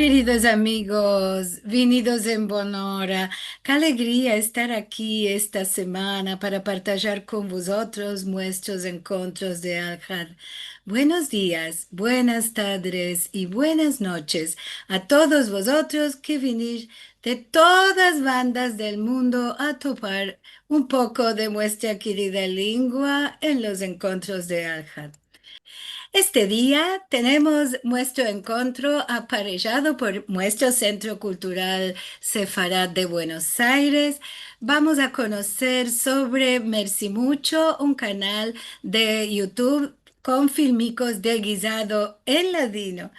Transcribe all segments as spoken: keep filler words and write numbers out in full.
Keridos amigos, vinidos en bonora. Ke alegria estar aki esta semana para partajar kon vozotros muestros enkontros de Alhad. Buenos dias, buenas tadres i buenas noches a todos vozotros ke vinis de todas bandas del mundo a topar un poko de muestra kerida lengua en los enkontros de Alhad. Este dia tenemos muestro enkontro aparejado por muestro Sentro Kultural Sefarad de Buenos Aires. Vamos a konoser sovre Mersi Mucho, un kanal de YouTube kon filmikos de gizado en ladino.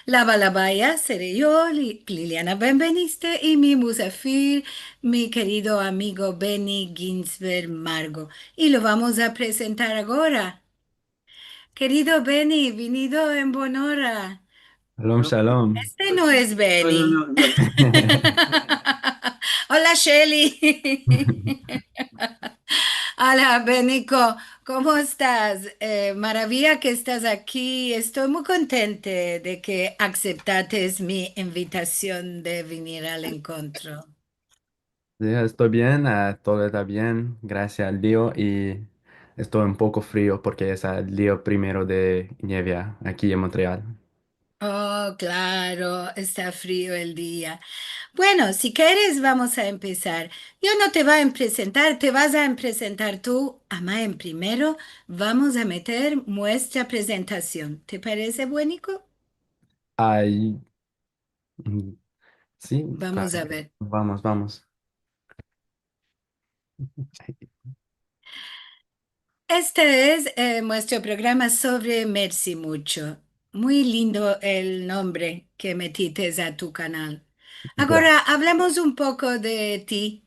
La balabaya sere yo, Li-, Liliana Benveniste, i mi musafir, mi kerido amigo Benny Ginsberg Margo. I lo vamos a prezentar agora. Kerido Benny, vinido en bonora. Shalom, shalom. Este no es Benny. No, no, no. Ola, Shelly. Ola, Benny, ko-, komo estas? Eh, maraviya ke estas aki. Esto muy kontente de ke aseptates mi invitasion de vinir al enkontro. Si, esto bien, ah, todo esta bien, grasias al Dio, i esto un poko frio porke es el dia primero de nievia aki en Montreal. Oh, klaro, esta frio el dia. Bueno, si keres, vamos a empesar. Yo no te vo a prezentar, te vas a prezentar tu, ama en primero vamos a meter muestra prezentasion. Te parese, Benny? Ay, mm, si, vamos a ver. Vamos, vamos. Este es, eh, muestro programa sovre Mersi Mucho. Muy lindo el nombre ke metites a tu kanal. Agora avlamos un poko de ti.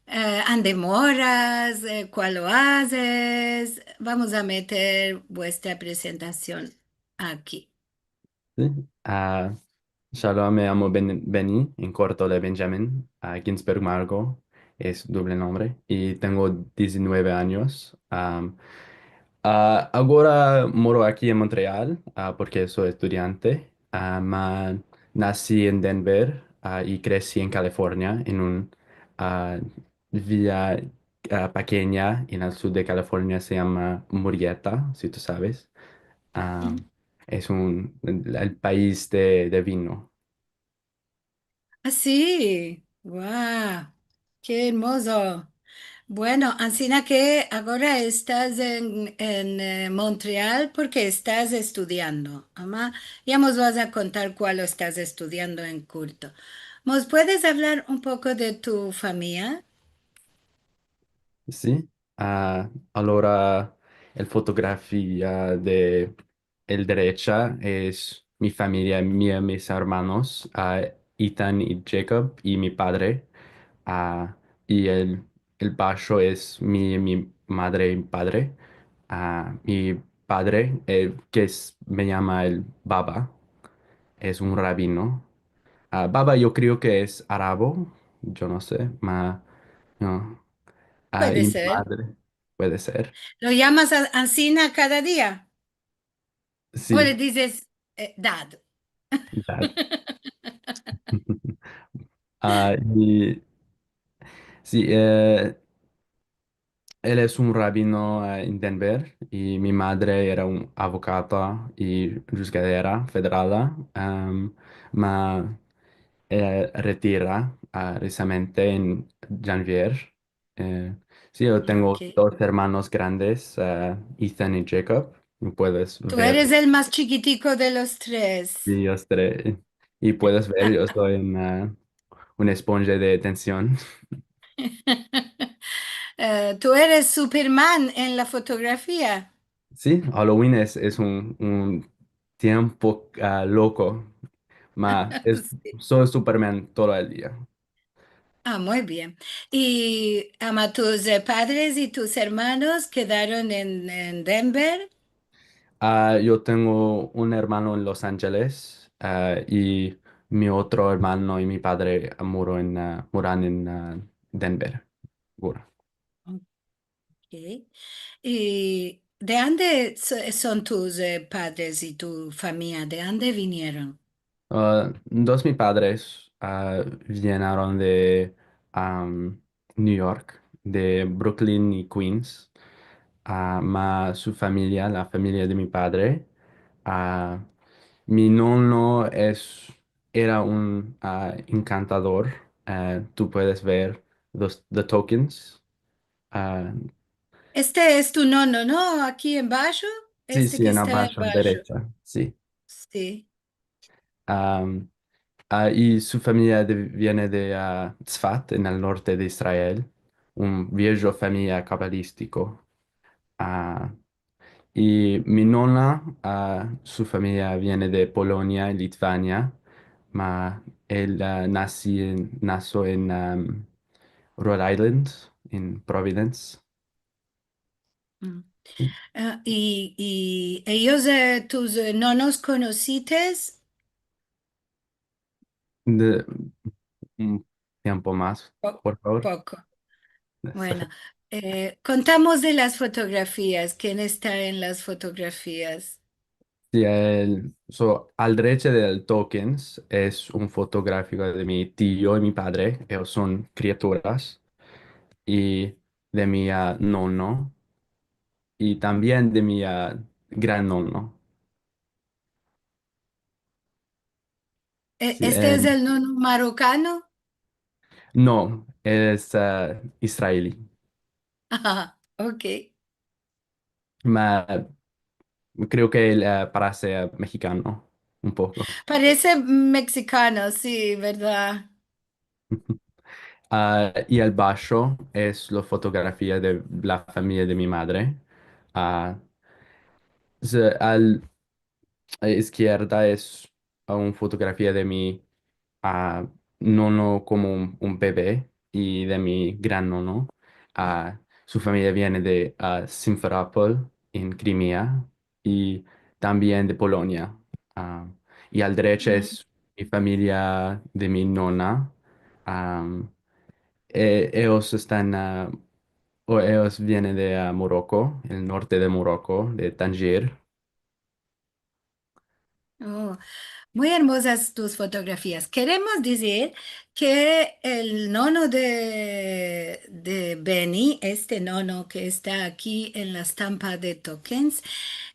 Eh, ande moras, eh, kualo azes. Vamos a meter vuestra prezentasion aki. Si. Ah, shalom, me yamo Ben-, Benny, en korto Benjamin, ah, Ginsberg Margo, es doble nombre, i tengo dizinueve anyos. Am, ah, agora moro aki en Montreal, ah, porke so estudiante. Ah, ma nasi en Denver, ah, i kresi en Kalifornia, en un, ah, via, ah, pekenya en el sur de Kalifornia, se yama Murrieta, si tu saves. Ah, es un, el, el pais de, de vino. Ah, si. Wow. Ke ermozo. Bueno, ansina ke agora estas en, en, eh, Montreal porke estas estudiando. Ama, ya mos vas a kontar kualo estas estudiando en kurto. Mos puedes avlar un poko de tu famiya? Si. Ah, alora, el fotografia de el derecha es mi famiya, mi, mis ermanos, ah, Ethan i Jacob, i mi padre, ah, i el, el basho es mi, mi madre i padre. Ah, mi padre, eh, ke es, me yama el Baba, es un rabino. Ah, Baba yo kreo ke es arabo, yo no se, ma, no. Ah, i mi madre, puede ser. Puede ser. Lo yamas a-, ansina kada dia? Si. O le dizes, eh, Dad? Dad. Ah, i, si, eh, el es un rabino, eh, en Denver, i mi madre era un avokata i juzgadera federala, am, ma, eh, retira, ah, risamente en janvier. Eh, si, yo tengo dos ermanos grandes, ah, Ethan i Jacob. Puedes ver. Tu eres el mas chikitiko de los tres. Si, los tres. I puedes ver, yo so un, ah, un esponja de atension. Eh, tu eres Superman en la fotografia. Si, Halloween es, es un, un tiempo, ah, loko. Ma, es, si, so Superman todo el dia. Ah, muy bien. I, ama, tus, eh, padres i tus ermanos kedaron en, en Denver? Ah, yo tengo un ermano en Los Angeles, ah, i mi otro ermano i mi padre moro en, ah, moran en, ah, Denver. Agora. Ok. I de ande so-, son tus, eh, padres i tu famiya? De ande vinieron? Ah, dos mi padres, ah, vienaron de, am, New York, de Brooklyn i Queens. Ah, ma su famiya, la famiya de mi padre, ah, mi nono es, era un, ah, enkantador. Ah, tu puedes ver los, the tokens. Ah, Este es tu nono, no? Aki en basho. Si, este si, ke en esta en basho, basho. Derecha, si. Si. Am, ah, i su famiya de, viene de, ah, Tzfat, en el norte de Israel, un viejo famiya kabalistiko. Ah, i mi nona, ah, su famiya viene de Polonia i Litvania, ma el, ah, nasi en, naso en, am, Rhode Island, en Providence. Mm. Ah, i, i eyos, eh, tus, eh, nonos konosites? De, un tiempo mas, Po-, por favor. Poko. Bueno, eh, kontamos de las fotografias. Ken esta en las fotografias? Si, el, so, al derecha del tokens es un fotografiko de mi tio i mi padre, eyos son kriaturas, i de mi, ah, nono, i tambien de mi, ah, gran nono. E-, Si, este es em, el nono marokano? No, es, ah, israeli. Aha, ok. Ma, kreo ke el, ah, parese, ah, meksikano, un poko. Parese meksikano, si, verdad. Ah, i al basho es la fotografia de la famiya de mi madre. Ah, se-, al, a izkierda es una fotografia de mi, ah, nono komo un, un bebe i de mi gran nono. Ah, su famiya viene de, ah, Simferopol, en Krimea, i tambien de Polonia. Ah, i al derecha es mi famiya de mi nona. Am, e-, eyos estan, ah, o eyos vienen de, ah, Moroko, el norte de Moroko, de Tanjir. Oh, muy ermozas tus fotografias. Keremos dizir ke el nono de, de Beni, este nono ke esta aki en la estampa de tokens,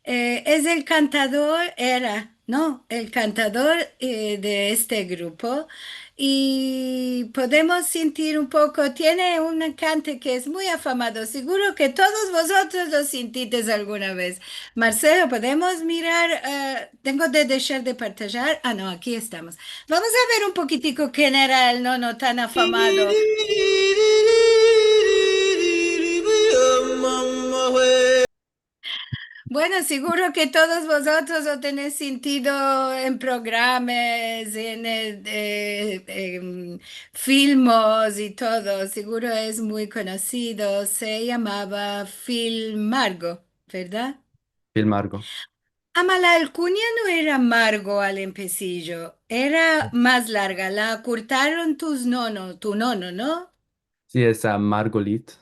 eh, es el kantador, era, no, el kantador, eh, de este grupo. I podemos sintir un poko, tiene un kante ke es muy afamado. Siguro ke todos vozotros lo sintites alguna vez. Marcelo, podemos mirar, eh, tengo de deshar de partajar. Ah, no, aki estamos. Vamos a ver un pokitiko ken era el nono tan afamado. Bueno, siguro ke todos vozotros lo tenesh sintido en programas, en, eh, eh, en filmos i todo. Siguro es muy konosido. Se yamava Phil Margo, verdad? Phil Margo. Ama la alkunya no era Margo al empesijo, era mas larga. La akurtaron tus nono, tu nono, no? Si, es, ah, Margolit.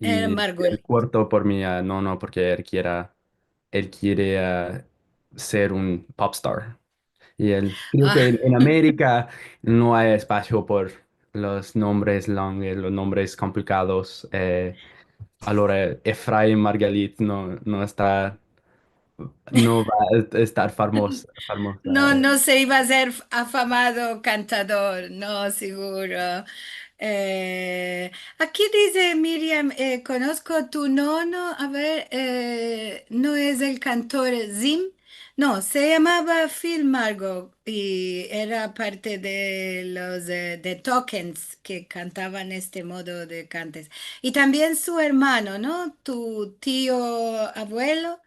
Era Margolit. I el kurto por mi, ah, nono, porke el kiera, el kiere, ah, ser un popstar. I el, kreo ke en, en Amerika no ay espasio por los nombres longos, los nombres komplikados. Eh, alora, Efraim Margolit no, no esta no va a est-, estar famos-, famosa. No, no se iva a azer f-, afamado kantador, no, siguro. Eh, aki dize Miriam, eh, konosko tu nono, a ver, eh, no es el kantor Zim? No, se yamava Phil Margo i era parte de los, eh, de Tokens ke kantavan este modo de kantes. I tambien su ermano, no? Tu tio avuelo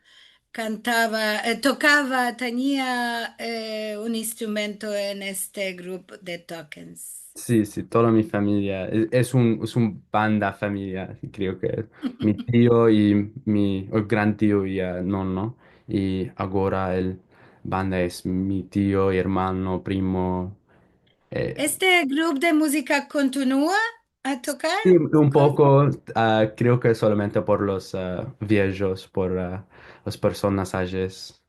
kantava, eh, tokava, tenia, eh, un instrumento en este grupo de Tokens. Si, si, toda mi famiya. Es, es un, es un banda famiya, kreo ke. Mi tio i mi, el gran tio i, ah, nono. I agora el banda es mi tio, ermano, primo. Eh, este grupo de muzika kontinua a tokar? Si, un poko, ah, kreo ke solamente por los, ah, viejos, por, ah, las personas ajes.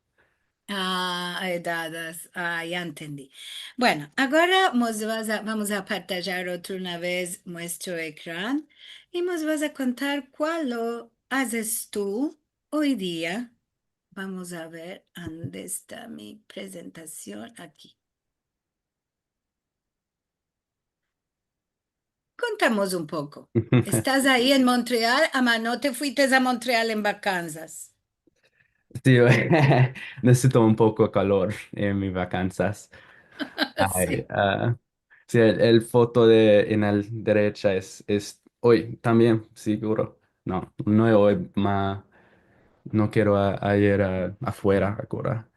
Ah, edadas. Ah, ya entendi. Bueno, agora mos vas a, vamos a partajar otra una vez muestro ekran i mos vas a kontar kualo azes tu oy dia. Vamos a ver ande esta mi prezentasion aki. Kontamos un poko. Estas ayi en Montreal, ama no te fuites a Montreal en vakansas. Si, nesesito un poko kalor en mi vakansas. Ai, si, el, el foto de, en la derecha es, es oy tambien, siguro. No, no es oy, ma no kero a, a ir a, afuera agora.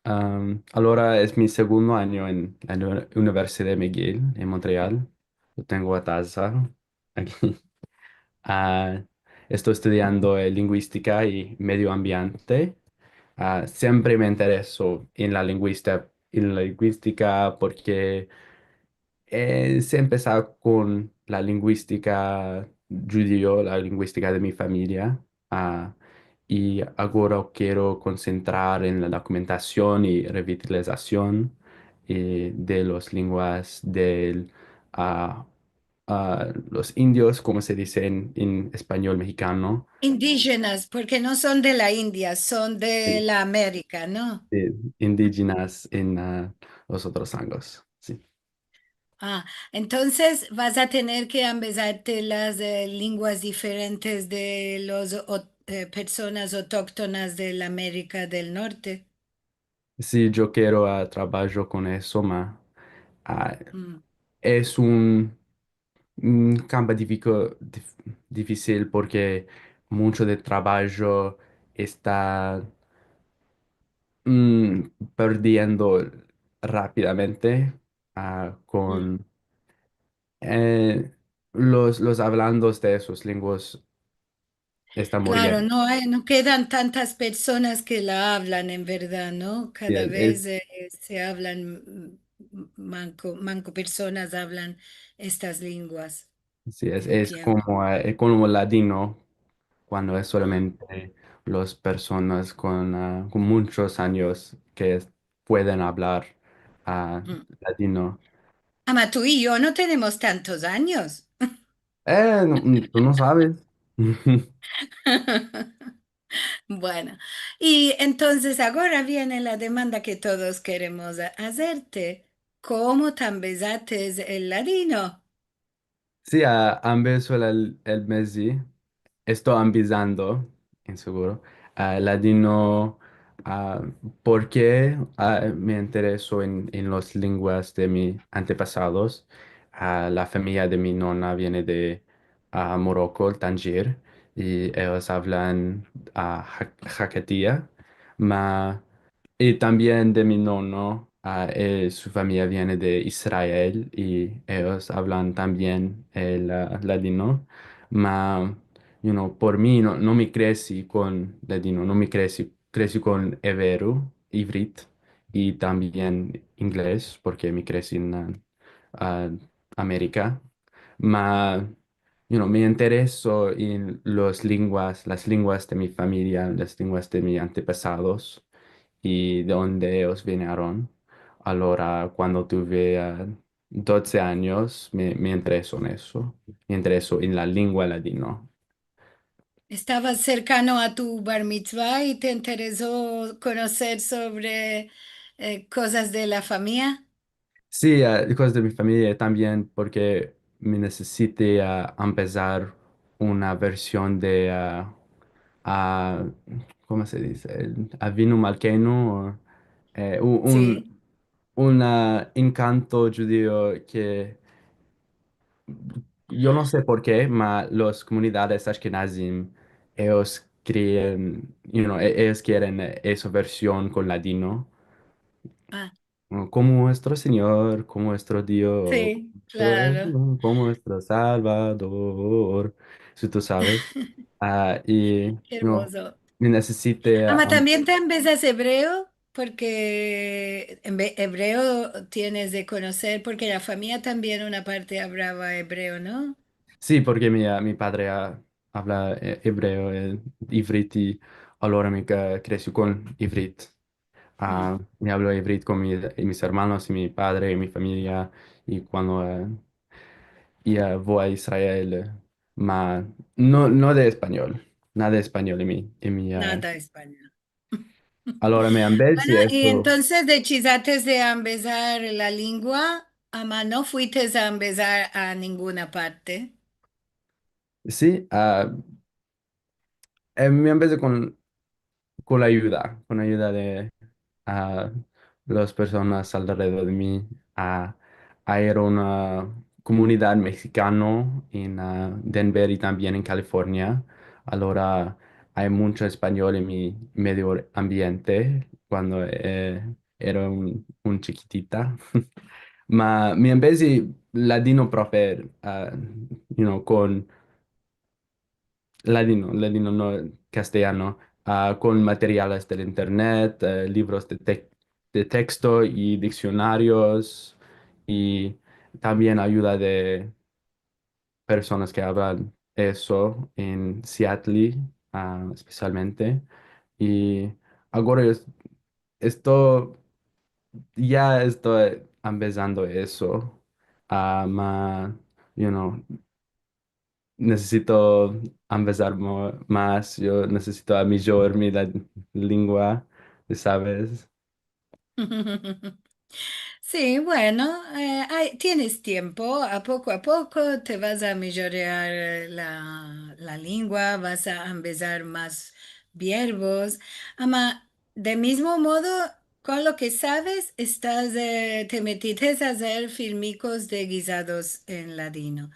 Am, alora es mi segundo anyo en la Uni-, Universidad McGill en Montreal. Yo tengo a taza aki. Ah, esto estudiando, eh, linguistika i medio ambiente. Ah, siempre me intereso en la linguista-, en la linguistika porke, eh, se empesa kon la linguistika djudio, la linguistika de mi famiya. Ah, i agora kero konsentrar en la dokumentasion i revitalizasion, eh, de los lenguas del, ah, ah, los indios, komo se dize en, en espanyol mehikano. Indijenas, porke no son de la India, son de la Amerika, no? Si, indijenas en, ah, los otros angos, si. Ah, entonses vas a tener ke ambezarte las, eh, lenguas diferentes de los o-, eh, personas otoktonas de la Amerika del Norte. Si, yo kero, ah, trabajo kon eso, ma, ah, es un, un kampo difiku-, dif-, difisil porke muncho de trabajo esta, mm, perdiendo rapidamente, ah, kon, eh, los, los avlandos de esos lenguas estan muriendo. Klaro, no ay, no kedan tantas personas ke la avlan en verdad, no? Si, kada vez, eh, se avlan, mm, manko, manko personas avlan estas lenguas. Si, es, es komo, eh, es komo ladino, kuando es solamente los personas kon, ah, kon munchos anyos ke pueden avlar, ah, ladino. Ama tu i yo no tenemos tantos anyos. Eh, no, no, tu no saves. Bueno, i entonses agora viene la demanda ke todos keremos a-, azerte. Komo te ambezates el ladino? Si, ah, ambezo el, el mezi, esto ambezando, en seguro, ah, ladino, ah, porke, ah, me intereso en, en los lenguas de mi antepasados. Ah, la famiya de mi nona viene de, ah, Moroko, el Tanjir, i eyos avlan, ah, ha-, hakatiya, ma I tambien de mi nono, ah, eh, su famiya viene de Israel i eyos avlan tambien el, ah, ladino. Ma, you know, por mi no, no mi kresi kon ladino, no mi kresi, kresi kon ebreo, ivrit, i tambien inglez, porke mi kresi en, ah, ah, Amerika. Ma, you know, mi intereso en los lenguas, las lenguas de mi famiya, las lenguas de mi antepasados i de onde eyos vinieron. Alora, kuando tuve, ah, dodze anyos, me, me intereso en eso. Me intereso en la lengua ladino. Estavas serkano a tu bar mitzva i te intereso konoser sovre, eh, kozas de la famiya? Si, ah, kozas de mi famiya tambien, porke mi nesesite, ah, empesar una version de, ah, ah, komo se dize? El Avinu Malkeinu, o, eh, u-, un, si, un, ah, enkanto djudio ke yo no se porke, ma los komunidades ashkenazim, eyos kreen, you know, e-, eyos keren esa version kon ladino. Ah. Komo muestro Sinyor, komo muestro Dios, si, klaro, komo muestro Salvador, si tu saves. Ah, i, ke ermozo, mi nesesite, ama, ah, tambien te ambezas ebreo, porke en ve-, ebreo tienes de konoser, porke la famiya tambien una parte avlava ebreo, no? Si, porke mi, ah, mi padre, ah, avla, eh, ebreo, eh, ivrit, i alora mi ka-, kresi kon ivrit. Ah, mi avlo ivrit kon mi, i mis ermanos, i mi padre, i mi famiya, i kuando, eh, i, eh, vo a Israel, eh, ma, no, no de espanyol, nada de espanyol en mi, en mi, ah, Nada espanyol. Alora, mi ambezi Bueno, i esto, entonses deshizates de ambezar la lingua, ama no fuites a ambezar a ninguna parte. Si, ah, eh, mi ambezi kon, kon la ayuda, kon la ayuda de, ah, las personas alredor de mi. Ah, ay era una komunidad meksikano en, ah, Denver i tambien en Kalifornia. Alora, ay muncho espanyol en mi medio ambiente kuando, eh, era un, un chikitita. Ma, mi ambezi ladino proper, ah, you know, kon ladino, ladino no, kastelyano, ah, kon materiales del internet, eh, livros de tek-, de teksto i diksionarios, i tambien ayuda de personas ke avlan esto en Seattle, ah, espesialmente. I agora yo es-, esto, ya esto ambezando esto, ah, ma, you know, nesesito ambezar mo-, mas, yo nesesito amijor mi la lingua, saves? Si, bueno, eh, ay, tienes tiempo, a poko a poko te vas a mijorar, eh, la, la lingua, vas a ambezar mas verbos. Ama, de mizmo modo, kon lo ke saves, estas, eh, te metites a azer filmikos de gizados en ladino.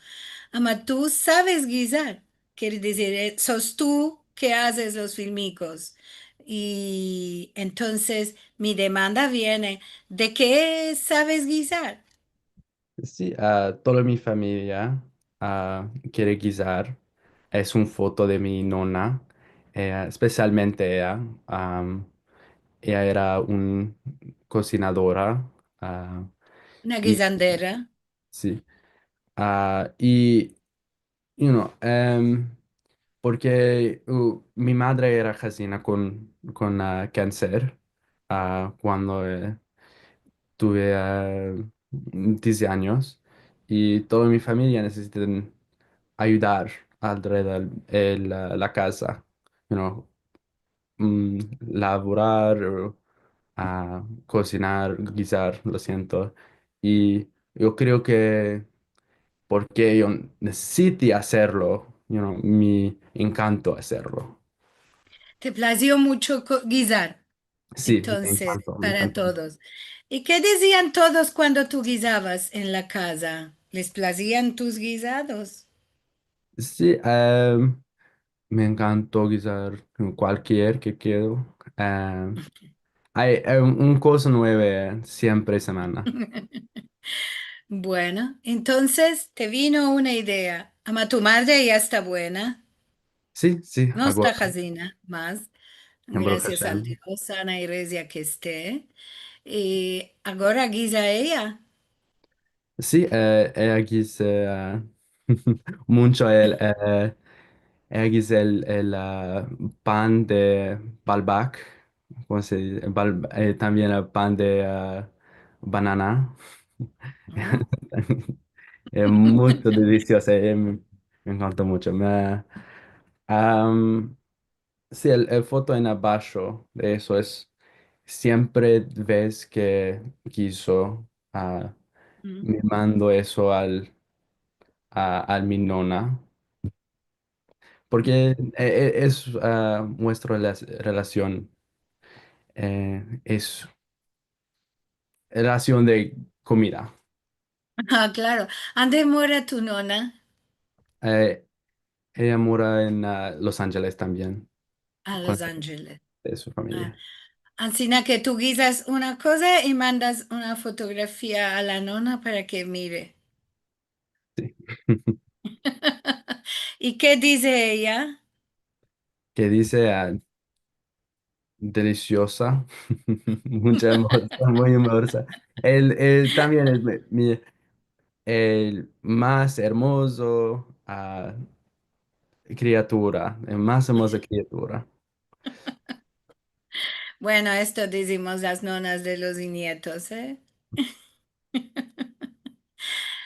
Ama tu saves gizar, kere dizir, eh, sos tu ke azes los filmikos. I entonses mi demanda viene, de ke saves gizar? Si, ah, toda mi famiya, ah, kere gizar. Es un foto de mi nona, eh, espesialmente eya, am, eya era un kosinadora, ah, Una i gizandera. Si. Ah, i, you know, em, porke, uh, mi madre era hazina kon, kon, ah, kanser, ah, kuando, eh, tuve, ah, diez anyos, i toda mi famiya nesesitan ayudar alredor el, ah, la kaza, you know, mm, lavurar, ah, kosinar, gizar, lo siento. I yo kreo ke porke yo nesesiti azerlo, you know, mi enkanto azerlo. Te plazio muncho ko-, gizar. Si, mi Entonses, enkanto, mi para enkanto. Todos. I ke dizian todos kuando tu gizavas en la kaza? Les plazian tus gizados? Si, em, mi enkanto gizar kualkier ke kedo. Em, ay, em, un koza muevo siempre semana. Bueno, entonses te vino una idea. Ama tu madre ya esta buena. Si, si, agora. No esta hazina mas. Baruh Hashem. Grasias al Dio, sana i rezia ke este. I agora giza eya. Si, eh, eya giza, eh, muncho el, eh, eya giza el, el, ah, pan de balbak, komo se dize? Bal-, eh, tambien el pan de, ah, banana. Eh, muncho delisiozo, eh, me, me enkanta muncho. Me, am, si, el, el foto en abasho de esto es, siempre ves ke gizo, ah, mi mando esto al, a, al mi nona. Porke, eh, eh, es, ah, muestra la relasion, eh, es relasion de komida. Ah, klaro. Ande mora tu nona? Eh, eya mora en, ah, Los Angeles tambien. A Los Angeles. De su famiya. Ah. Ansina ke tu gizas una koza i mandas una fotografia a la nona para ke mire. Si. I ke dize eya? Ke dize, ah, delisioza. Muncho amor, muy amoroza. El, el tambien es mi, mi, el mas ermozo, ah, kriatura, el mas ermoza kriatura. Bueno, esto dizimos las nonas de los nietos, e?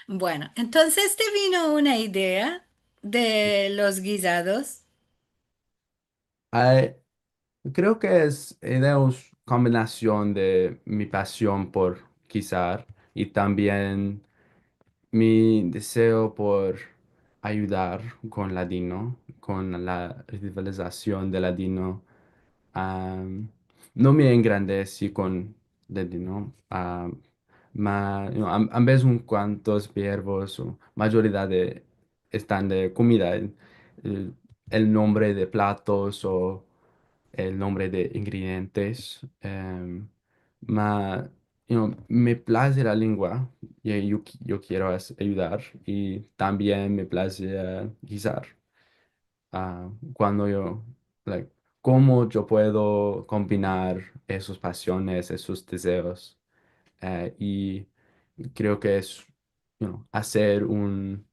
Bueno, entonses te vino una idea de los gizados? Ay, kreo ke es, e, es kombinasion de mi pasion por gizar i tambien mi dezeo por ayudar kon ladino, kon la revitalizasion de ladino. Am, no me engrandesi kon ladino, am, ma, you know, am, ambes un kuantos verbos, o mayoridad de, estan de kumida, el, el nombre de platos o el nombre de ingredientes. Em, ma, you know, me plaze la lengua, i yo, yo kiero as-, ayudar, i tambien me plaze, e, gizar. A, kuando yo, like, komo yo puedo kombinar esos pasiones, esos dezeos, e, i kreo ke es, you know, azer un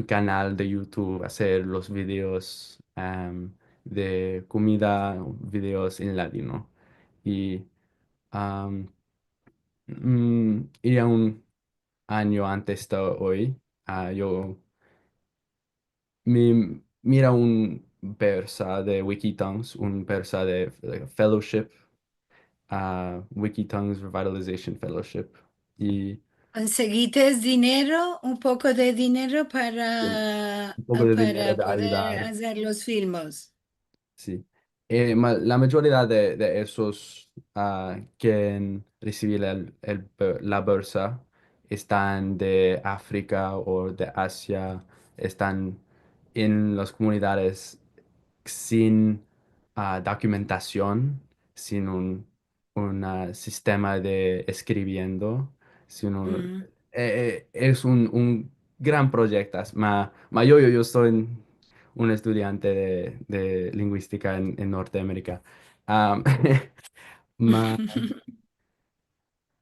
kanal de YouTube, azer los videos, am, de kumida, videos en ladino. I, am, mm, i a un anyo antes de oy, a, yo mi-, mira un bersa de Wikitongues, un bersa de, de fellowship, a, Wikitongues Revitalization Fellowship. I konsegites dinero, un poko de dinero para, un poko de dinero para de poder ayudar, azer los filmos. Si. E, ma-, la mayoridad de, de esos, a, ke resivi el, el be-, la bersa estan de Afrika o de Asia, estan en las komunidades sin, a, dokumentasion, sin un, un, a, sistema de eskriviendo, sino, e, e, es un, un gran proyekto. Ma, ma yo, yo, yo so un, un estudiante de, de linguistika en, en Norteamerika. Am, ma,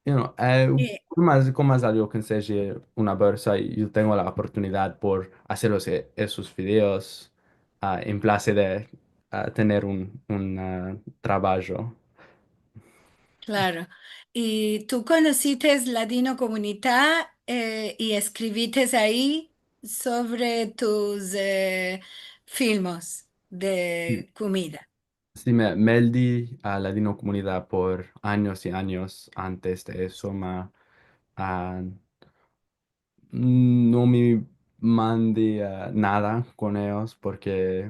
you know, e, e, komo mas, komo mas algo ke enseje una bersa, yo tengo la oportunidad por azer los, e, esos videos, a, en plaze de, a, tener un, un, a, travajo. Klaro. I tu konosites Ladinokomunita, e, i eskrivites ayi sovre tus, e, filmos de kumida. Si, me, me meldi a Ladinokomunita por anyos i anyos antes de eso, ma, a, no me mandi, a, nada kon eyos porke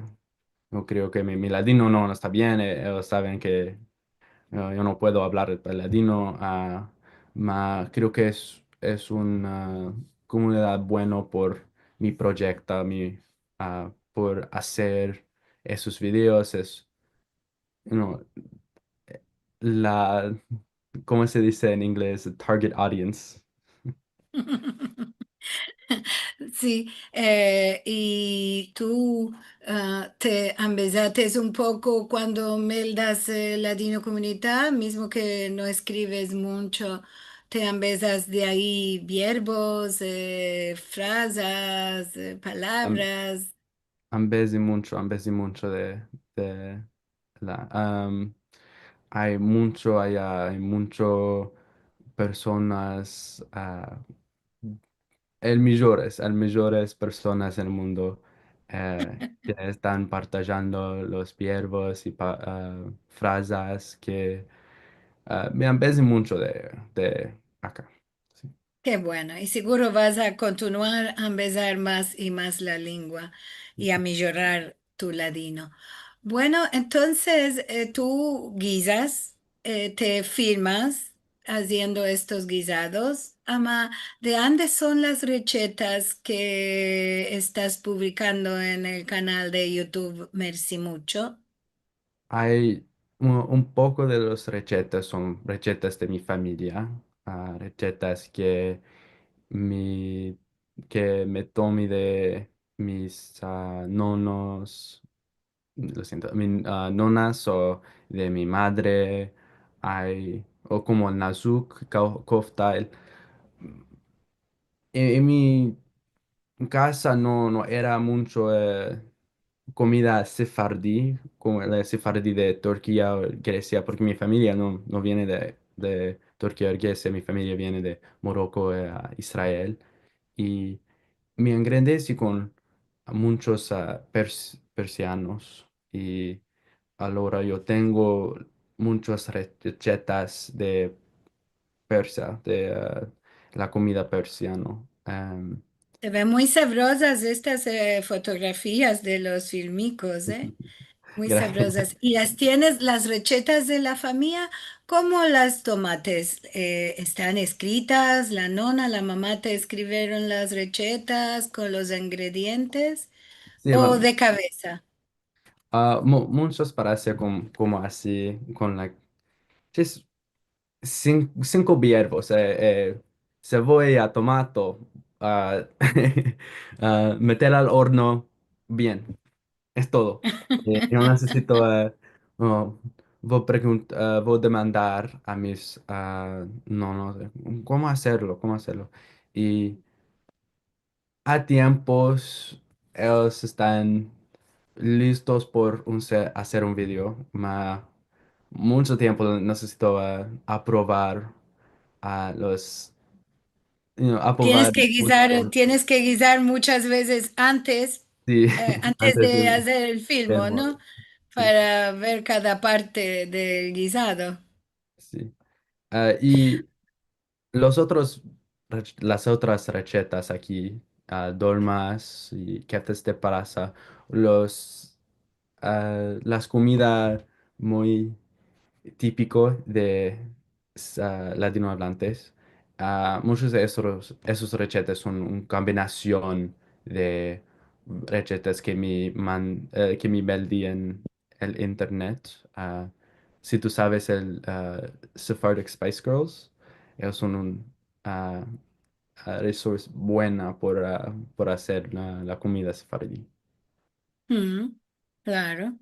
no kreo ke mi, mi ladino no, no esta bien, e, eyos saven ke no, yo no puedo avlar el ladino, a, ma kreo ke es, es un, a, komunidad bueno por mi proyekto, mi, a, por azer esos videos, es, you know, la, komo se dize en inglez? Target audience. Si, e, i tu, a, te ambezates un poko kuando meldas, e, Ladinokomunita, mizmo ke no eskrives muncho, te ambezas de ayi verbos, e, frazas, e, am-, palavras. Ambezi muncho, ambezi muncho de, de la, am, ay muncho aya, ay muncho personas, a, el mijores, el mijores personas en el mundo, e, ke estan partajando los verbos i pa-, a, frazas ke, a, me ambezi muncho de, de aka. Si. Ke bueno. I siguro vas a kontinuar a ambezar mas i mas la lengua i a mijorar tu ladino. Bueno, entonses, e, tu gizas, e, te filmas aziendo estos gizados, ama de ande son las rechetas ke estas publikando en el kanal de YouTube Mersi Muncho? Ay un, un poko de las rechetas son rechetas de mi famiya, a, rechetas ke mi, ke me tomi de mis, a, nonos, lo siento, mi, a, nonas o de mi madre, ay, o komo el nazuk, kau-, kofta, el, en, en mi kasa no, no era muncho, e, komida sefardi, komo la sefardi de Turkia o Gresia, porke mi famiya no, no viene de, de Turkia o Gresia, mi famiya viene de Moroko, e, Israel. I mi engrandesi kon munchos, a, pers-, persianos, i alora yo tengo munchas rechetas de Persia, de, a, la komida persiano. Em, Se ven muy savrozas estas, e, fotografias de los filmikos, e. Muy savrozas. I las tienes, las rechetas de la famiya, komo las tomates? E, estan eskritas? La nona, la mama te eskrivieron las rechetas kon los engredientes? Si, o de kavesa? A, mu-, munchos parese kom-, komo ansi, kon la, si, sin-, sinko verbos, e, e, sevoya, tomato, a, a, meter al orno, bien. Es todo. E, yo nesesito, e, no, vo pregunt-, e, vo demandar a mis, a, no, no, komo azerlo, komo azerlo. I a tiempos, eyos estan listos por un se-, azer un video, ma muncho tiempo nesesito, a, aprovar a los, you know, aprovar. Tienes ke gizar, tienes ke gizar munchas vezes antes, si, e, antes de azer el filmo, no? Si. Para ver kada parte del gizado. Si. A, i los otros rech-, las otras rechetas aki, a, dolmas i keftes de parasa, los, a, las komida muy tipiko de, a, ladinoavlantes. A, munchos de esos, esos rechetas son un kombinasion de rechetas ke mi man-, e, ke mi meldi en el internet. A, si tu saves el, a, Sephardic Spice Girls, eyos son un, a, a, resource buena por, a, por azer la, la komida sefardi. Mm, klaro.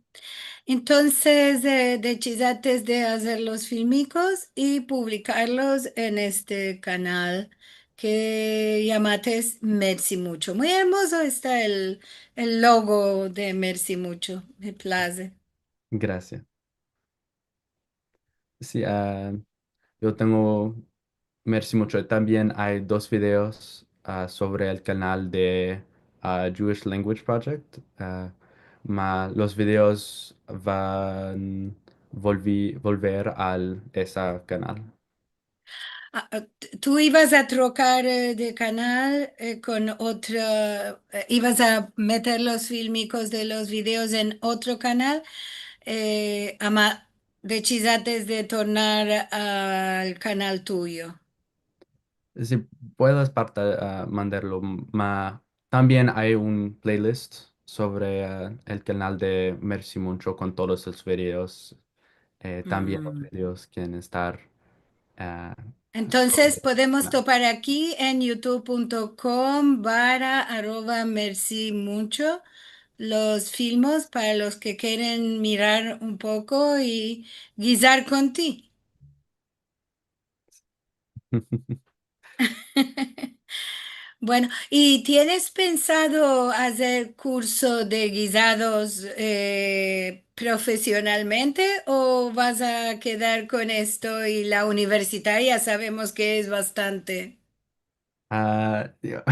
Entonses, e, desizates de azer los filmikos i publikarlos en este kanal ke yamates Mersi Muncho. Muy ermozo esta el, el logo de Mersi Muncho. Me plaze. Grasias. Si, a, yo tengo Mersi Muncho. Tambien ay dos videos, a, sovre el kanal de, a, Jewish Language Project, a, ma los videos van volvi-, volver al esa kanal. A, a, t-, tu ivas a trokar, e, de kanal, e, kon otra, e, ivas a meter los filmikos de los videos en otro kanal, e, ama desizates de tornar al kanal tuyo. Si puedes parta-, a, mandarlo, ma tambien ay un playlist sovre, a, el kanal de Mersi Muncho kon todos los videos, e, tambien los videos ke estan, a, Entonses, podemos topar aki en youtube punto com barra arroba mersi muncho los filmos para los ke keren mirar un poko i gizar kon ti. Bueno, i tienes pensado azer kurso de gizados, e, profesionalmente o vas a kedar kon esto i la universitaria savemos ke es bastante? A, yo,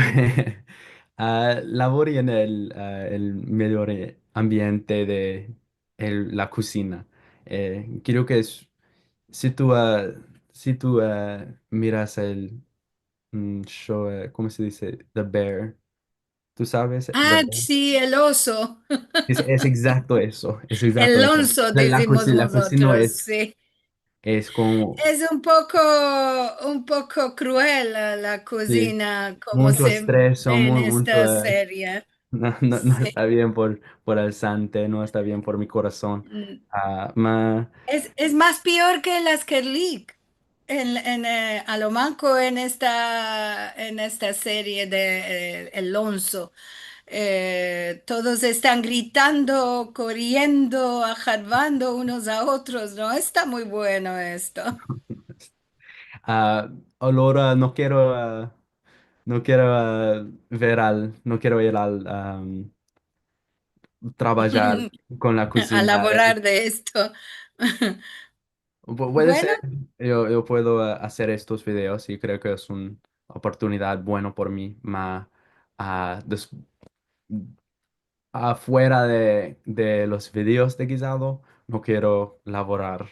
a, lavori en el, a, el medio ambiente de el, la kozina. E, kreo ke es, si tu, a, si tu, a, miras el, mm, show, e, komo se dize? The Bear. Tu saves? The Bear. A, si, el oso. Es, es egzakto eso, es egzakto eso. El onso, la, la dizimos kozina, la kozina mozotros, es, si. Es komo... Es un poko, un poko kruel la, la kozina, komo se ve en esta serie. Si. Muncho estres, mu-, muncho, e, no, no, no esta bien por, por el sante, no esta bien por mi korason. Mm. A, ma... Es, es mas pior ke las kerlik. En, en, e, a lo manko en esta, en esta serie de, e, El Onso, e, todos estan gritando, koriendo, aharvando unos a otros, no? Esta muy bueno esto. A, alora no kero, a, no kero, a, ver al, no kero ir al, am, trabadjar kon la kozina. A lavorar de esto. Pu-, puede ser, yo, yo puedo, eh, azer estos videos i kreo ke es una oportunidad buena por mi, ma, ah, des-, afuera de, de los videos de gizado, no kero lavorar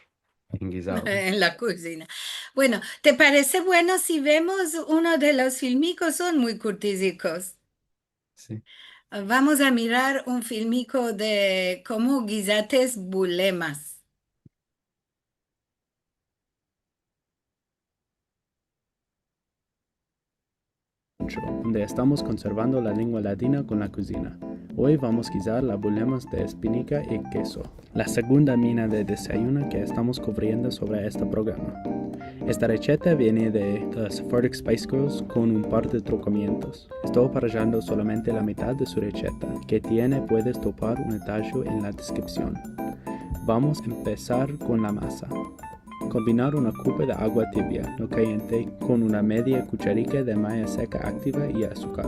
en gizado. En la kozina. Bueno, te parese bueno si vemos uno de los filmikos? Son muy kurtizikos. Si. Vamos a mirar un filmiko de komo gizates bulemas. Onde estamos konservando la lengua ladina kon la kozina. Oy vamos gizar la bulemas de espinika i keso. La segunda mina de desayuno ke estamos kuvriendo sovre este programa. Esta recheta viene de The Sephardic Spice Girls kon un par de trokamientos. Esto parajando solamente la mitad de su recheta, ke tiene, puedes topar un detalle en la deskripsion. Vamos a empesar kon la masa. Kombinar una kupa de agua tibia, no kayente, kon una media kucharika de maya seka aktiva i asukar.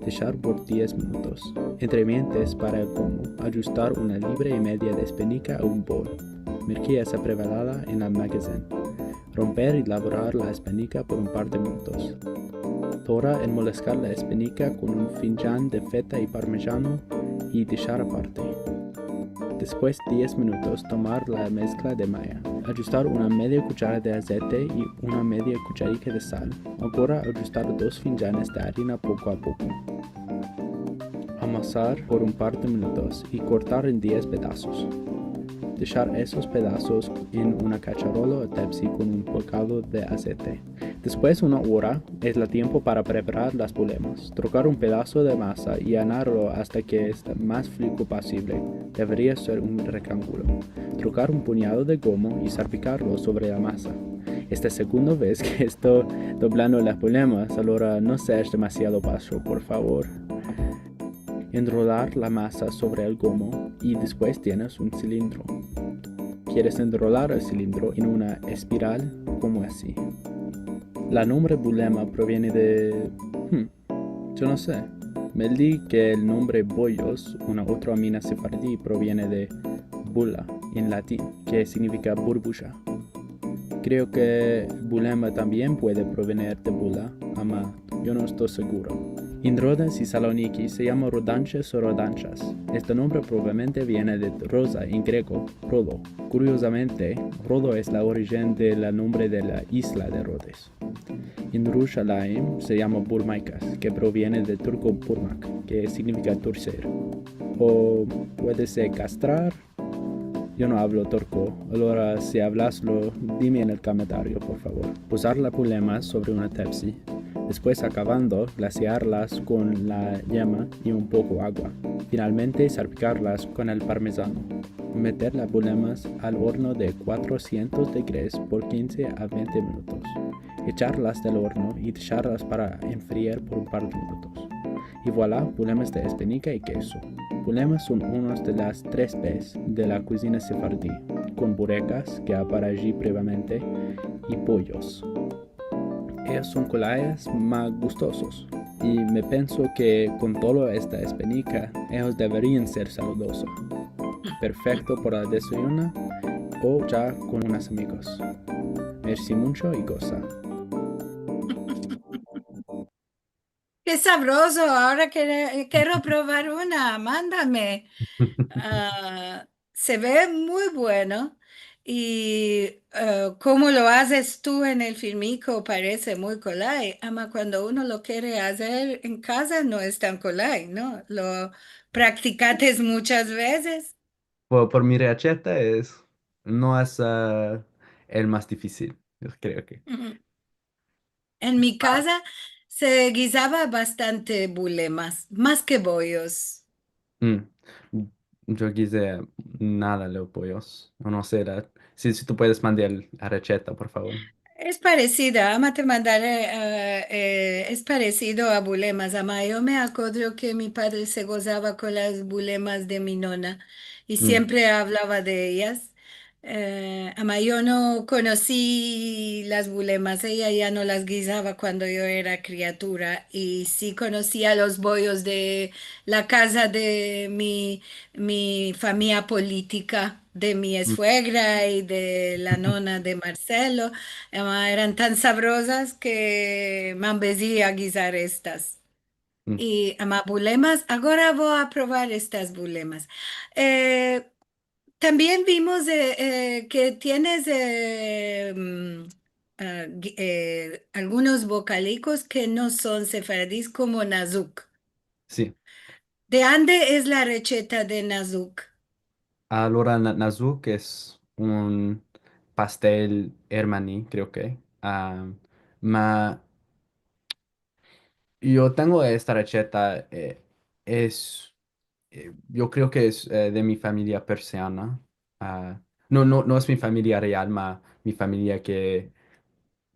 Deshar por diez minutos. Entremientes, para el gomo, ajustar una libra i media de espinika a un bol. Merkia esa preparada en el magazin. Romper i lavorar la espinika por un par de minutos. Tora enmoleskar la espinika kon un finjan de feta i parmezano i deshar aparte. Despues diez minutos, tomar la meskla de maya. Ajustar una media kuchara de azete i una media kucharika de sal. Agora ajustar dos finjanes de arina poko a poko. Amasar por un par de minutos i kortar en diez pedasos. Deshar esos pedasos en una kacharola o tepsi kon un bokado de azete. Despues una ora es la tiempo para preparar las bulemas. Trokar un pedaso de masa i llenarlo asta ke esta mas fliko posivle. Deveria ser un rektangulo. Trokar un punyado de gomo i salpikarlo sovre la masa. Esta segunda vez ke esto doblando las bulemas, alora no seas demasiado basho, por favor. Enrolar la masa sovre el gomo i despues tienes un silindro. Keres enrolar el silindro en una espiral komo asi. La nombre bulema proviene de, hmm, yo no se. Me di ke el nombre boyos, una otra mina sefardi, proviene de bulla en latin, ke signifika burbuja. Kreo ke bulema tambien puede provener de bulla, ama yo no esto seguro. En Rodas i Saloniki se yama rodanches o rodanchas. Este nombre probablemente viene de rosa en grego, Rodo. Kuriozamente, Rodo es la orijen de la nombre de la izla de Rodes. En Yerushalayim se yama burmaykas, ke proviene de turko burmak, ke signifika torser. O puede ser kastrar. Yo no avlo turko, alora si avlaslo, dime en el komentario, por favor. Pozar la bulema sovre una tepsi. Despues, akavando, glasiarlas kon la yema i un poko agua. Finalmente, salpikarlas kon el parmezano. Meter las bulemas al orno de kuatrosientos degrees por kinze a vente minutos. Echarlas del orno i desharlas para enfriar por un par de minutos. I voilà, bulemas de espinika i keso. Bulemas son unos de las tres Bs de la kozina sefardi, kon burekas, ke apareshi previamente, i boyos. Eyos son kolayas ma gustosos, i me penso ke kon todo esta espinika, eyos deverian ser saludosos. Perfekto para desayuno o ya kon unos amigos. Mersi muncho i goza. Ke savrozo, agora kere-, kero provar una, mandame. A, se ve muy bueno. I, e, komo lo azes tu en el filmiko parese muy kolay, ama kuando uno lo kere azer en kaza no es tan kolay, no? Lo praktikates munchas vezes. Por, por mi recheta es, no es, a, el mas difisil, yo kreo ke. En mi kaza se gizava bastante bulemas, mas ke boyos. Mm. Yo gize nada de boyos. No se, si, si tu puedes mandar la recheta, por favor. Es paresida, ama te mandare, e, e, es paresido a bulemas. Ama yo me akodro ke mi padre se gozava kon las bulemas de mi nona i siempre avlava de eyas. Eh, ama yo no konosi las bulemas, eya ya no las gizava kuando yo era kriatura, i si konosia los boyos de la kaza de mi, mi famiya politika, de mi esfuegra i de la nona de Marcelo. Ama eran tan savrozas ke me ambezi a gizar estas. I ama bulemas, agora vo a provar estas bulemas. Eh, tambien vimos, eh, eh, ke tienes, eh, mm, ah, gi- eh, algunos bokalikos ke no son sefaradis, komo nazuk. Si. De ande es la recheta de nazuk? Alora, na- nazuk es un pastel ermani, kreo ke. Ah, ma, yo tengo esta recheta, eh, es, eh, yo kreo ke es, eh, de mi famiya persiana. Ah, no, no, no es mi famiya real, ma mi famiya ke,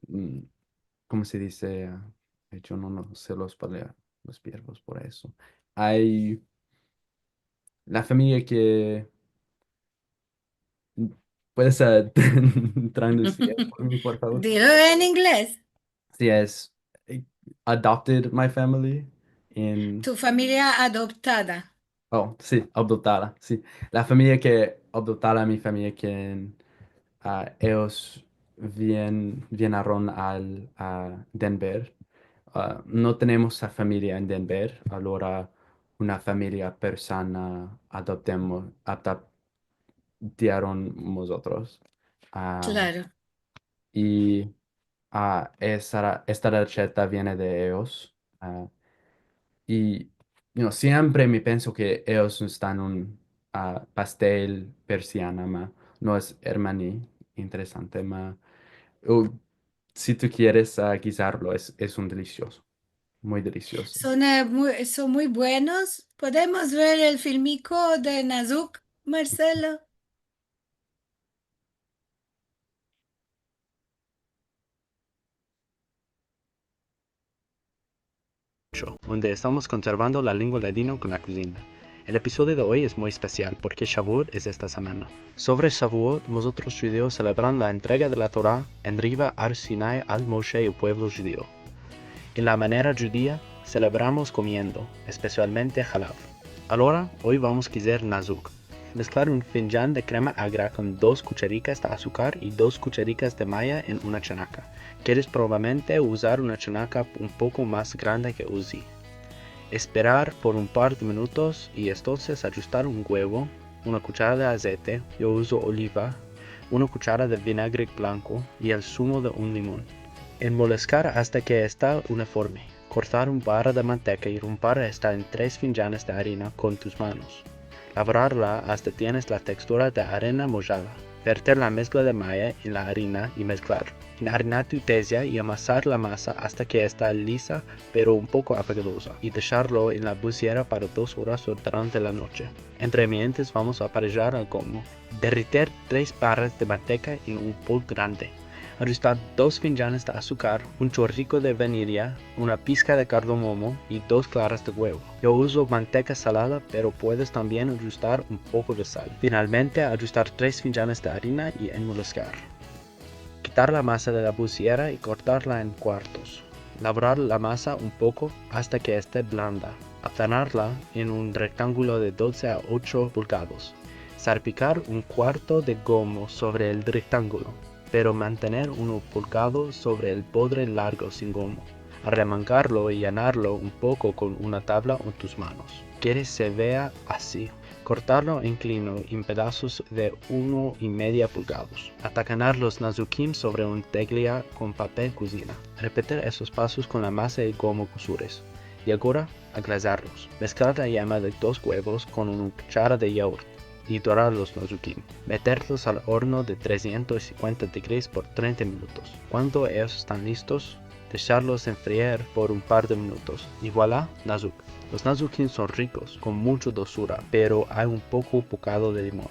mm, komo se dize? Ah, yo no, no se los palea- los biervos por eso. Ay, la famiya ke, puedes, ah, tradusir por mi, por favor? Dilo en ingles. Si, es, eh, adopted my family in Tu famiya adoptada. Oh, si, adoptada, si. La famiya ke adoptada, mi famiya ke, ah, eyos vien- vienaron al, a Denver. Ah, no tenemos a famiya en Denver, alora una famiya persiana adoptemo- adoptiaron mozotros. Ah, Klaro. I, ah, esta, esta recheta viene de eyos. Ah, i, you know, siempre mi penso ke eyos estan un, ah, pastel persiana, ma no es ermani, interesante, ma, o, si tu kieres, ah, gizarlo, es, es un delisiozo, muy delisiozo. Son, eh, muy, son muy buenos. Podemos ver el filmiko de nazuk, Marcelo? Onde estamos konservando la lengua ladina kon la kozina. El episodio de oy es muy espesial porke Shavuot es esta semana. Sovre Shavuot, mozotros djudios selebran la entrega de la Tora en riva Ar Sinai al Moshe i el puevlo djudio. En la manera djudia, selebramos komiendo, espesialmente halav. Alora, oy vamos a azer nazuk. Mesklar un finjan de krema agra kon dos kucharikas de asukar i dos kucharikas de maya en una chanaka. Keres probablemente uzar una chanaka un poko mas grande ke uzi. Esperar por un par de minutos i entonses adjustar un guevo, una kuchara de azeite, yo uzo oliva, una kuchara de vinagre blanko i el zumo de un limon. Enmoleskar asta ke esta uniforme. Kortar un barra de manteka i rompar esta en tres finjanes de arina kon tus manos. Lavrarla asta tienes la tekstura de arena mojada. Verter la meskla de maya en la arina i mesklar. Enarinar tu tezia i amasar la masa asta ke esta lisa, pero un poko apegadoza, i desharlo en la busiera para dos oras o durante la noche. Entremientes vamos a parejar el gomo. Derretir tres barras de manteka en un bol grande. Adjustar dos finjanes de asukar, un chorriko de vanilya, una pizka de kardamomo i dos klaras de guevo. Yo uzo manteka salada, pero puedes tambien adjustar un poko de sal. Finalmente, adjustar tres finjanes de arina i enmoleskar. Kitar la masa de la busiera i kortarla en kuartos. Lavrar la masa un poko asta ke este blanda. Aplanarla en un rektangulo de dodze a ocho pulgados. Sarpikar un kuarto de gomo sovre el rektangulo, pero mantener uno pulgado sovre el bodre largo sin gomo. Arremangarlo i llenarlo un poko kon una tavla o tus manos. Keres se vea ansi. Kortarlo en klino en pedazos de uno i media pulgados. Atakanar los nazukim sovre un teglia kon papel kozina. Repetir estos pasos kon la masa i gomo kozures. I agora, aglazarlos. Mesklar la yema de dos guevos kon una kuchara de yogurt i dorar los nazukim. Meterlos al orno de tresientos sinkuenta degrees por trenta minutos. Kuando eyos estan listos, desharlos enfriar por un par de minutos. I voilà, nazuk. Los nazukim son rikos, kon muncho dulsura, pero ay un poko bokado de limon.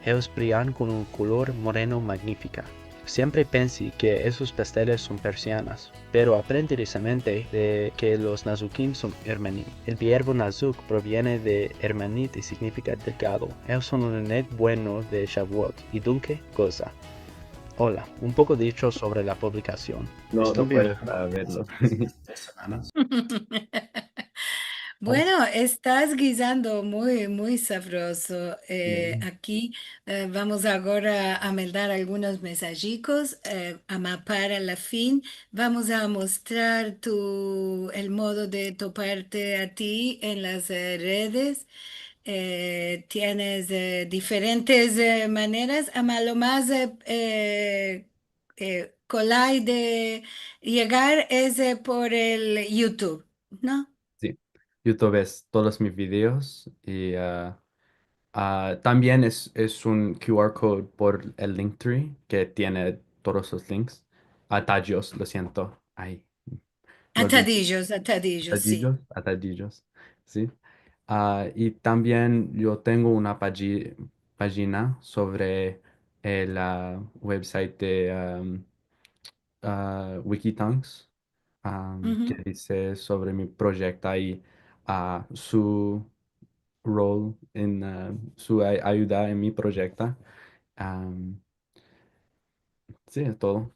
Eyos briyan kon un kolor moreno magnifika. Siempre pensi ke esos pasteles son persianas, pero aprendi resentemente de ke los nazukim son ermanim. El vierbo nazuk proviene de ermanit i signifika delgado. Es un anet bueno de Shavuot, i dunke, goza. Ola, un poko dicho sovre la publikasion. No, no puedo verlo. Bueno, estas gizando muy, muy savrozo. Eh, aki, eh, vamos agora a meldar algunos mensajikos, eh, ama para la fin vamos a mostrar tu, el modo de toparte a ti en las, eh, redes. Eh, tienes, eh, diferentes, eh, maneras, ama lo mas, eh, eh, eh, kolay de yegar es, eh, por el YouTube, no? Si, YouTube es todos mis videos i, ah, ah, tambien es, es un QR code por el Linktree ke tiene todos los links. Atadijos, lo siento. Ay, me olvidi. Atadijos, atadijos, si. Atadijos, atadijos, si. Ah, i tambien yo tengo una pagi-, pagina sovre el, ah, website de, am, ah, Wikitongues, am, ke dize sovre mi proyekta i, ah, su rol en, ah, su ay-, ayuda en mi proyekta. Am, si, es todo.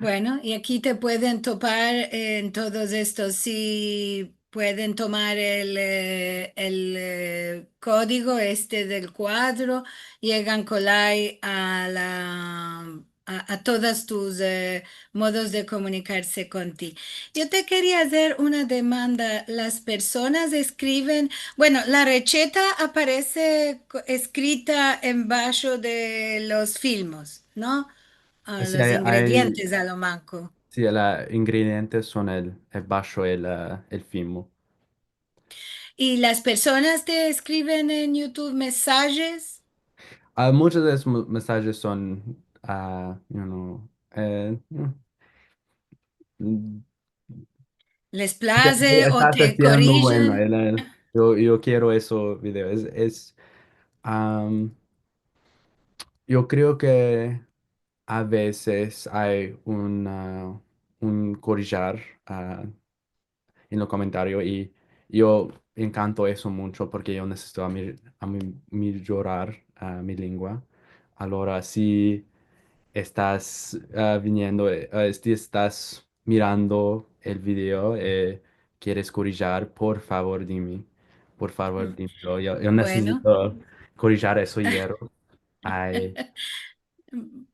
Bueno, i aki te pueden topar en todos estos, si pueden tomar el, eh, el, eh, kodigo este del kuadro, yegan kolay a la, a, a todas tus, eh, modos de komunikarse kon ti. Yo te keria azer una demanda. Las personas eskriven, bueno, la recheta aparese ko-, eskrita embasho de los filmos, no? A los ingredientes, a lo manko. Si, los ingredientes son el, el basho, el, ah, el filmo. I las personas te eskriven en YouTube mensajes? Ah, munchos de esos mu-, mensajes son, ah, you know, eh, mm, mm, les plaze o te korijen. Bueno, el, el, yo, yo kero ese video. Es, es, am, yo kreo ke a vezes ay un, ah, un korijar, ah, en lo komentario i yo enkanto eso muncho porke yo nesesito a mi, a mi, mijorar, ah, mi lengua. Alora, si estas, ah, viniendo, eh, ah, si estas mirando el video, eh, keres korijar, por favor, dimi. Por favor, dimi. Yo, yo, yo nesesito korijar eso yero. Ay.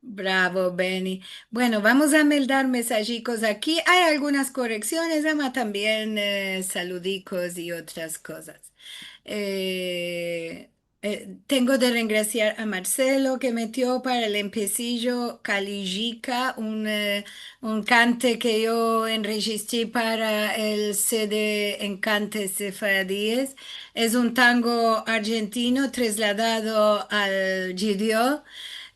Bravo, Benny. Bueno, vamos a meldar mensajikos aki. Ay algunas koreksiones, ama tambien, eh, saludikos i otras kozas. Eh, eh, tengo de rengrasiar a Marcelo ke metio para el empesijo Kalijika, un, eh, un kante ke yo enrejistri para el CD Enkantes Sefaradiyes. Es un tango arjentino trasladado al djudio,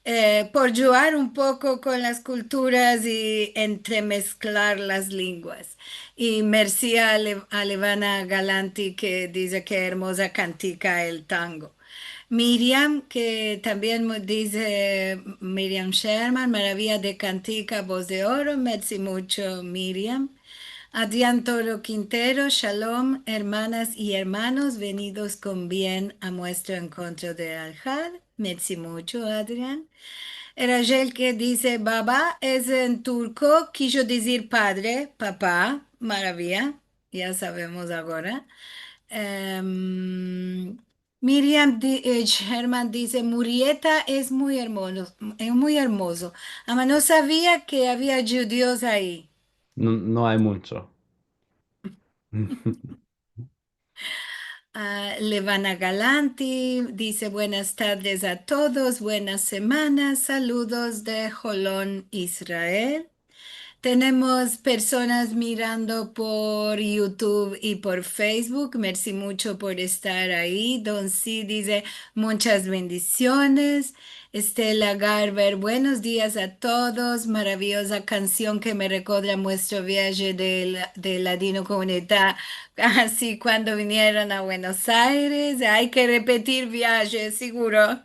eh, por djuar un poko kon las kulturas i entremesklar las lenguas. I mersi a Le-, a Levana Galanti ke dize ke ermoza kantika el tango. Miriam, ke tambien mo-, dize Miriam Sherman, maraviya de kantika, voz de oro, mersi muncho, Miriam. Adrian Toro Quintero, shalom, ermanas i ermanos, venidos kon bien a muestro enkontro de Alhad. Mersi muncho, Adrian. Erajel ke dize baba es en turko, kijo dizir padre, papa, maraviya, ya savemos agora. Em, Miriam di-, eh, Sherman dize, Murrieta es muy ermozo, es muy ermozo. Ama no savia ke avia djudios ayi. No, no ay muncho. Ah, Levana Galanti dize, buenas tardes a todos, buena semana, saludos de Holon, Israel. Tenemos personas mirando por YouTube i por Facebook. Mersi muncho por estar ayi. Don Si dize, munchas bendisiones. Estela Garber, buenos dias a todos. Maraviyoza kansion ke me rekodra muestro viaje de, de Ladinokomunita. Asi kuando vinieron a Buenos Aires. Ay ke repetir viaje, siguro.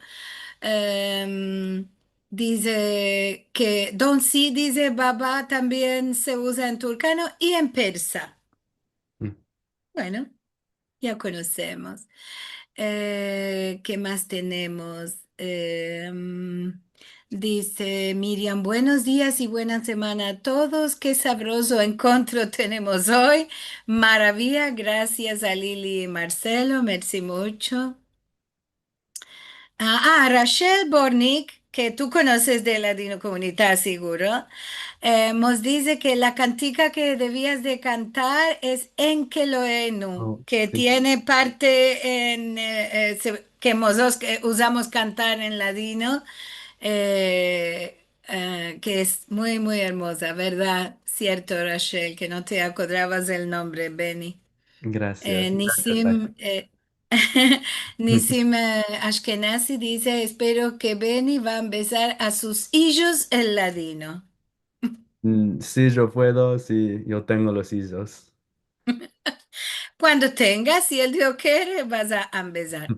Em, Dize ke donsi, dize baba, tambien se uza en turkano i en persa. Mm. Bueno, ya konosemos. Eh, ke mas tenemos? Em, dize Miriam, buenos dias i buena semana a todos. Ke savrozo enkontro tenemos oy. Maraviya, grasias a Lili i Marselo, mersi muncho. Ah, ah, Rachel Bortnick, ke tu konoses de Ladinokomunita, siguro, eh, mos dize ke la kantika ke devias de kantar es Enkelohenu, oh, ke si, tiene parte en, eh, eh, se, ke mozotros, eh, uzamos kantar en ladino, eh, eh, ke es muy, muy ermoza, verdad? Sierto, Rachel, ke no te akodravas del nombre, Beni. Grasias, eh, grasias, Nisim, Rachel. Eh, Nisim, eh, Ashkenazi dize, espero ke Beni va a ambezar a sus ijos el ladino. Mm, si yo puedo, si yo tengo los ijos. Kuando tengas, si el Dio kere, vas a ambezar.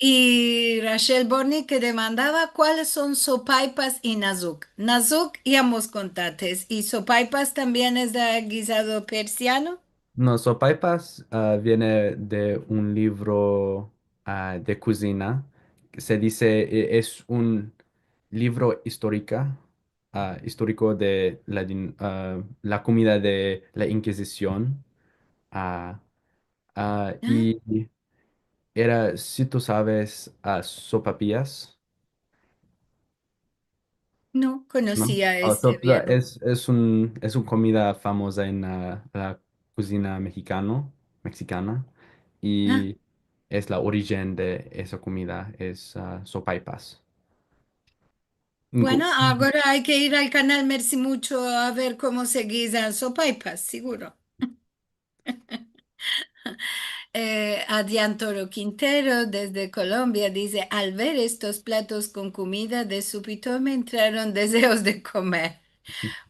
I Rachel Bortnick ke demandava kuales son sopaypas i nazuk. Nazuk ya mos kontates. I sopaypas tambien es de gizado persiano? No, sopaypas, ah, viene de un livro, ah, de kozina. Se dize, e, es un livro istorika, ah, istoriko de la din-, ah, la komida de la Inkizision. Ah, ah, ah, i era, si tu saves, ah, sopapillas. No, no konosia, oh, ese, sopapillas es, es un, es un komida famoza en, ah, la kozina mehikano, meksikana, ah, i es la orijen de esa komida, es, ah, sopaypas. Bueno, agora ay ke ir al kanal Mersi Muncho a ver komo se gizan sopaypas, siguro. Eh, Adrián Toro Quintero, desde Kolombia, dize, al ver estos platos kon komida, de supito me entraron dezeos de komer.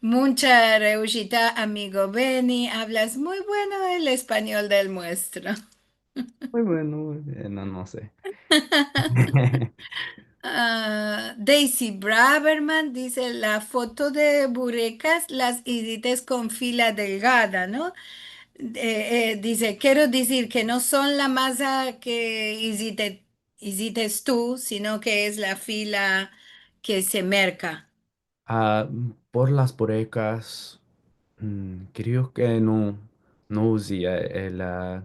Muncha reujita, amigo Beni, avlas muy bueno el espanyol del muestro. Muy bueno, muy bien, no, no se. Ah, Daisy Braverman dize, la foto de burekas las izites kon fila delgada, no? Eh, eh, dize, kero dizir ke no son la maza ke izite-, izites tu, sino ke es la fila ke se merka. Ah, por las burekas, mm, kreo ke no, no uzi el, ah,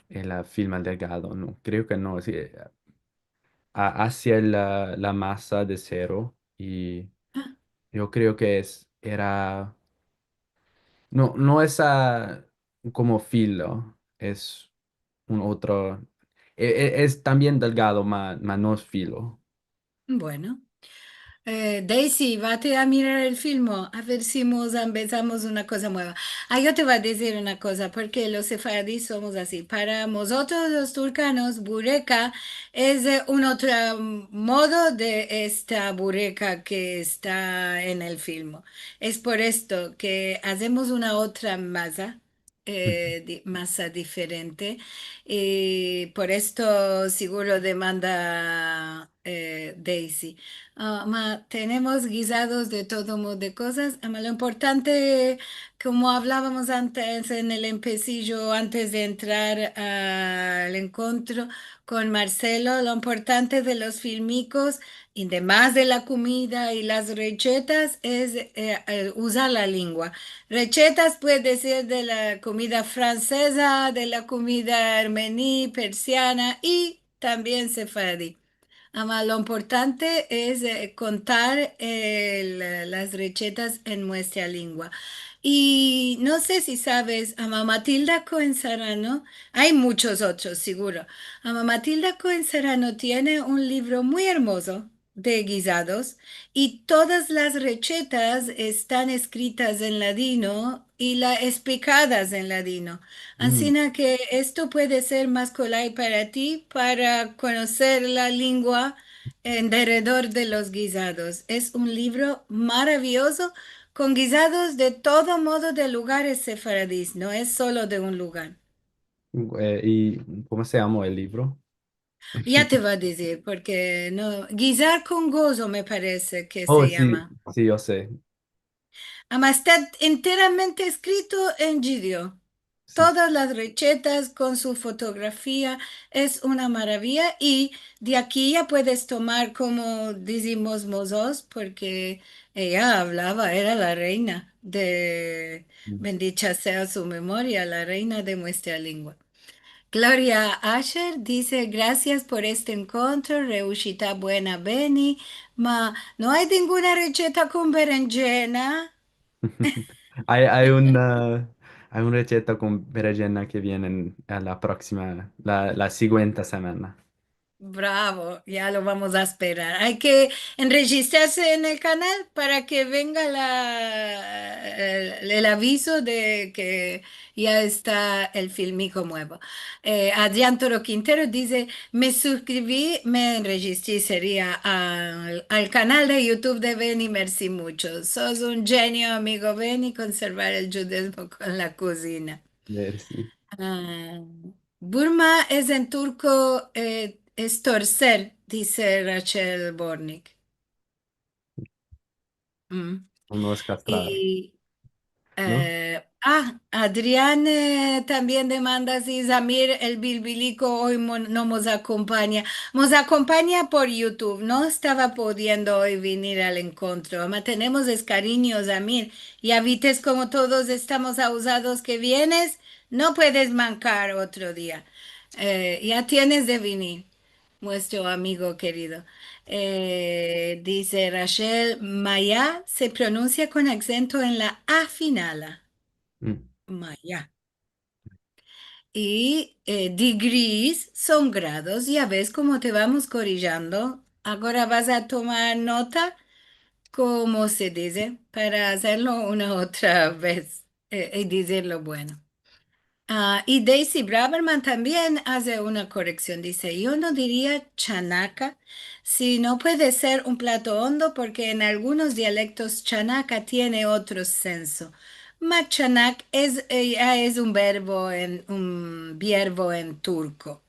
el, ah, fila delgada, no, kreo ke no, si, ah, azia la, la maza de zero i yo kreo ke es, era, no, no es, ah, komo filo, es un otro, e, e, es tambien delgado, ma, ma no es filo. Bueno. Eh, Daisy, vate a mirar el filmo, a ver si mos ambezamos una koza mueva. Ah, yo te vo a dizir una koza, porke los sefaradis somos ansi. Para mozotros los turkanos, bureka es, eh, un otro modo de esta bureka ke esta en el filmo. Es por esto ke azemos una otra maza, eh, di-, maza diferente. I por esto siguro demanda, eh, Daisy. Ah, ma, tenemos gizados de todo modo de kozas. Ama, lo importante, komo avlavamos antes en el empesijo, antes de entrar al enkontro kon Marselo, lo importante de los filmikos, i demas de la komida i las rechetas, es, eh, eh, uzar la lengua. Rechetas puede ser de la komida franseza, de la komida armeni, persiana i tambien sefaradi. Ama, lo importante es, eh, kontar el, las rechetas en muestra lengua. I no se si saves, ama Matilda Cohen Serrano, ay munchos otros, siguro. Ama Matilda Cohen Serrano tiene un livro muy ermozo de gizados, i todas las rechetas estan eskritas en ladino i la esplikadas en ladino. Mm. Ansina ke esto puede ser mas kolay para ti, para konoser la lengua en deredor de los gizados. Es un livro maraviyozo, kon gizados de todo modo de lugares sefaradis, no es solo de un lugar. Eh, i komo se yama el livro? Ya te vo a dizir, porke no, gizar kon gozo me parese ke se yama. O, si, si, yo se. Ama esta enteramente eskrito en djidio. Si. Todas las resetas kon su fotografia, es una maraviya, i de aki ya puedes tomar, komo dizimos mozotros, porke eya avlava, era la reina de, bendicha sea su memoria, la reina de muestra lengua. Gloria Asher dize, "Grasias por este enkontro, reushita buena, Beni, ma no ay ninguna reseta kon berenjena." Ay, ay una, ay una reseta kon berenjena ke viene en, en la proksima, la, la siguente semana. Bravo, ya lo vamos a esperar. Ay ke enrejistrarse en el kanal para ke venga la, el, el avizo de ke ya esta el filmiko muevo. Eh, Adrian Toro Quintero dize, "Me suskrivi, me enrejistri, seria al, al kanal de YouTube de Beni, mersi muncho. Sos un djenio, amigo Beni, konservar el djudezmo kon la kozina." Mersi. Ah, Burma es en turko, eh, es torser, dize Rachel Bornik. Mm. No es kastrar. I, no? Eh, ah, Adrian, eh, tambien demanda si Zamir el Bilbiliko oy mo-, no mos akompanya. Mos akompanya por YouTube. No estava pudiendo oy venir al enkontro. Ama tenemos es karinyo, Zamir. Ya vites komo todos estamos auzados ke vienes, no puedes mankar otro dia. Eh, ya tienes de venir, muestro amigo kerido. Eh, dize Rachel, maya se pronunsia kon aksento en la a finala. Mm. Maya. I, eh, degrees son grados, ya ves komo te vamos korijando. Agora vas a tomar nota, komo se dize, para azerlo una otra vez, eh, i dizirlo bueno. Ah, i Daisy Braverman tambien aze una koreksion. Dize, "Yo no diria chanaka, si no puede ser un plato ondo, porke en algunos dialektos chanaka tiene otro senso. Ma chanak es, eh, ya es un verbo en, un vierbo en turko."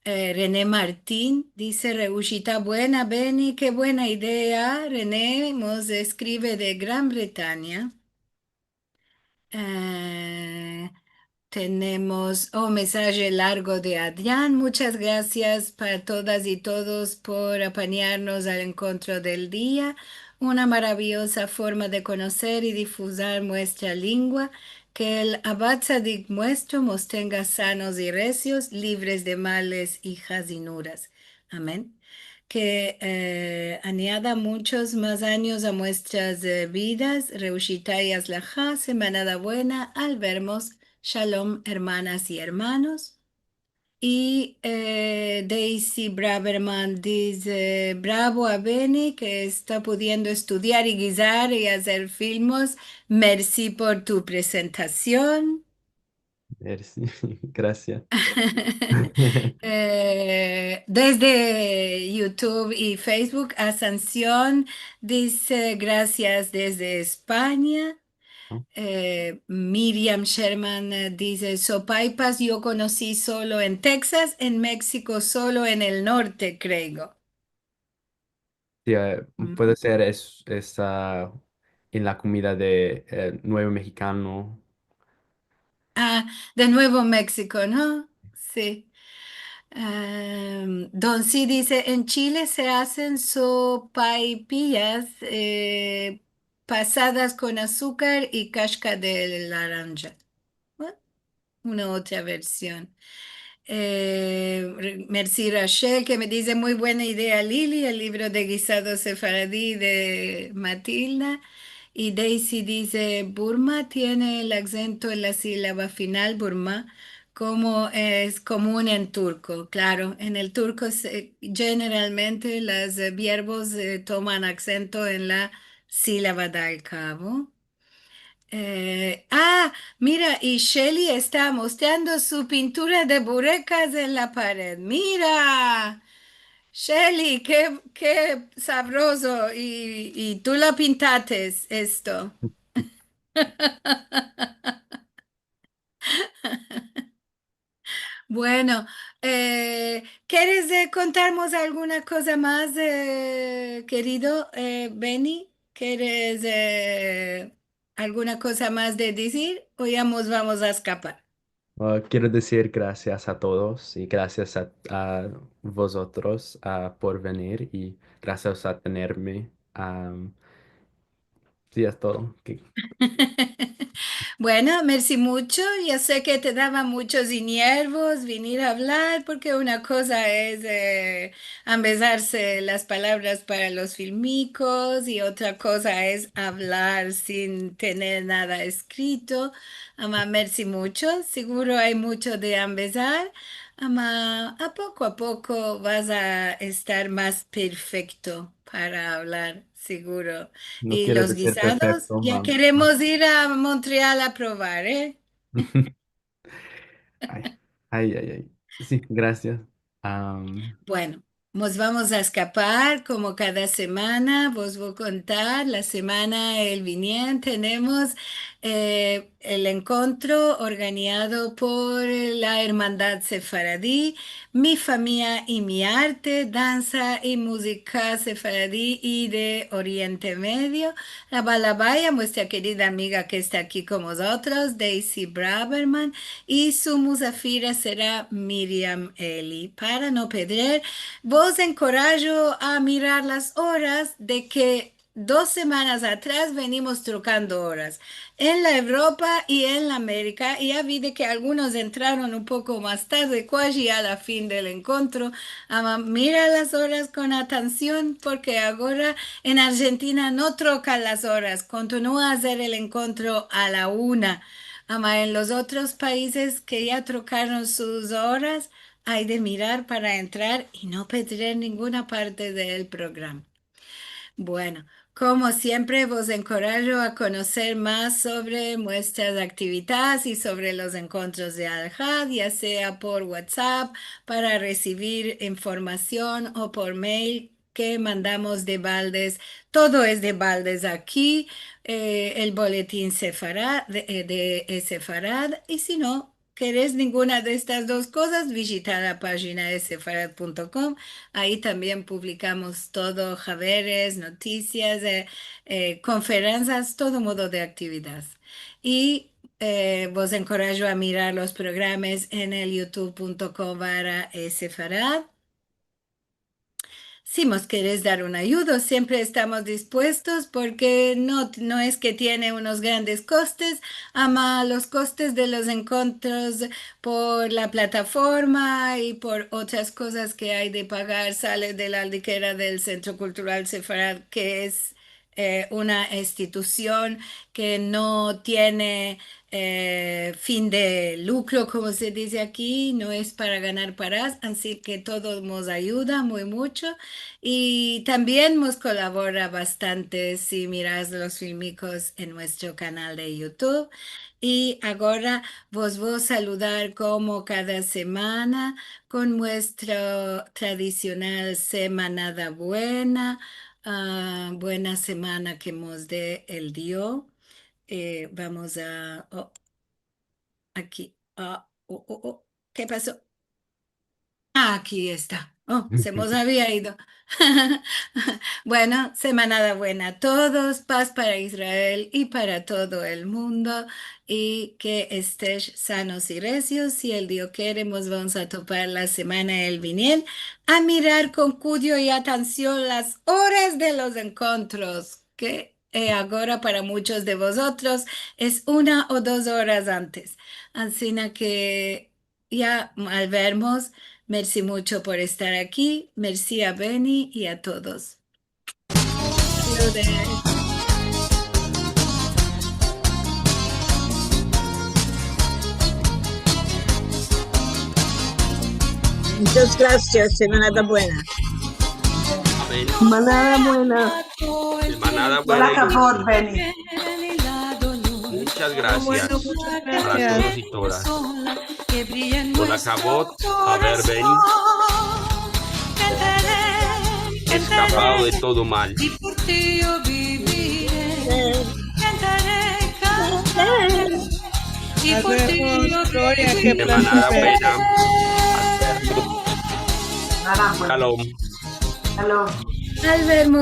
Eh, René Martin dize, "Reushita buena, Beni, ke buena idea." René mos eskrive de Gran Bretanya. Eh, tenemos un mensaje largo de Adrian. Muchas grasias para todas i todos por apanyarnos al enkontro del dia. Una maraviyoza forma de konoser i difuzar muestra lengua. Ke el Abad Tzadik muestro mos tenga sanos i resios, livres de males i hazinuras. Amen. Ke, eh, anyada munchos mas anyos a muestras, eh, vidas, reushita i atslaha, semanada buena, al vermos, shalom, ermanas i ermanos. I, eh, Daisy Braverman dize, "Bravo a Beni, ke esta pudiendo estudiar i gizar i azer filmos. Mersi por tu presentasion." Mersi, grasias. Eh, desde YouTube i Facebook, Asunción dize, "Grasias desde Espanya." Eh, Miriam Sherman, eh, dize, "Sopaypas yo konosi solo en Texas, en Meksiko solo en el norte, kreigo." Si, eh, puede ser es, es, ah, en la komida de, eh, Nuevo Mexikano. Ah, de Nuevo Meksiko, no? Si. Em, Don Si dize, "En Chile se azen sopaypas, eh, pasadas kon azukar i kashka de laranja." Bueno, una otra version. Eh, re-, mersi Rachel, ke me dize, "Muy buena idea, Lili, el livro de gizados sefaradi de Matilda." I Daisy dize, "Burma tiene el aksento en la silaba final, Burma, komo es komun en turko." Klaro, en el turko se, jeneralmente los, eh, verbos, eh, toman aksento en la silaba dal kavo. Eh, ah, mira, i Shelly esta mostrando su pintura de burekas en la pared. Mira, Shelly, ke, ke savrozo, i, i tu la pintates esto. Bueno, eh, alguna koza mas, eh, kerido, eh, Beni? Keres, eh, alguna koza mas de dizir o ya mos vamos a eskapar? Ah, kero dizir grasias a todos i grasias a, a vozotros, ah, por venir i grasias a tenerme. Am, si, es todo. Ke- Bueno, mersi muncho. Ya se ke te dava munchos nervos vinir a avlar, porke una koza es, eh, ambezarse las palavras para los filmikos i otra koza es avlar sin tener nada eskrito. Ama mersi muncho. Siguro ay muncho de ambezar. Ama a poko a poko vas a estar mas perfekto para avlar, siguro. No i kero los dizir gizados, perfekto, ya mam- keremos ir a Montreal a provar, eh? Ay, ay, ay, ay. Si, grasias. Am, bueno, mos vamos a eskapar komo kada semana. Vos vo a kontar, la semana el vinien tenemos, eh, el enkontro organiado por la Ermandad Sefaradi, Mi Famiya i Mi Arte, dansa i muzika sefaradi i de Oriente Medio. La balabaya, muestra kerida amiga ke esta aki kon mozotros, Daisy Braverman, i su muzafira sera Miriam Eli. Para no pedrer, vos enkorajo a mirar las oras de ke dos semanas atras venimos trokando oras en la Evropa i en la Amerika, i ya vi de ke algunos entraron un poko mas tarde, kuaji a la fin del enkontro. Ama mira las oras kon atension, porke agora en Arjentina no trokan las oras, kontinua a azer el enkontro a la una. Ama en los otros paizes ke ya trokaron sus oras, ay de mirar para entrar i no pedrer ninguna parte del programa. Bueno, komo siempre, vos enkorajo a konoser mas sovre muestras aktividades i sovre los enkontros de Alhad, ya sea por WhatsApp para resivir informasion o por mail ke mandamos de baldes. Todo es de baldes aki, eh, el boletin Sefarad, de, eh, de, eh, Sefarad, i si no keres ninguna de estas dos kozas, vizita la pajina de sefarad punto com. Ayi tambien publikamos todo, haberes, notisias, eh, eh, konferensas, todo modo de aktividades. I, eh, vos enkorajo a mirar los programas en el youtube punto com barra sefarad. Si mos keres dar un ayudo, siempre estamos dispuestos, porke no, no es ke tiene unos grandes kostes, ama los kostes de los enkontros por la plataforma i por otras kozas ke ay de pagar sale de la aldikera del Sentro Kultural Sefarad, ke es, eh, una institusion ke no tiene, eh, fin de lukro, komo se dize aki, no es para ganar paras, ansi ke todo mos ayuda muy muncho. I tambien mos kolabora bastante si miras los filmikos en muestro kanal de YouTube. I agora vos vo a saludar komo kada semana kon muestra tradisional Semanada Buena, ah, buena semana ke mos de el Dio. Eh, vamos a, oh, aki. Ah, oh, oh, oh. Ke paso? Ah, aki esta. Oh, se mos avia ido. Bueno, semanada buena a todos, pas para Israel i para todo el mundo, i ke estesh sanos i rezios. Si el Dio kere, mos vamos a topar la semana el vinien a mirar kon kudio i atension las oras de los enkontros, ke, eh, agora para munchos de vozotros es una o dos oras antes. Ansina ke ya al vermos, mersi muncho por estar aki, mersi a Beni i a todos. Munchas grasias, semanada buena. Semanada buena. Semanada buena. Munchas grasias para todos i todas. Kol akavot, a ver, Beni. Eskapado de todo mal. Semanada buena. Shalom. Alo. Albert,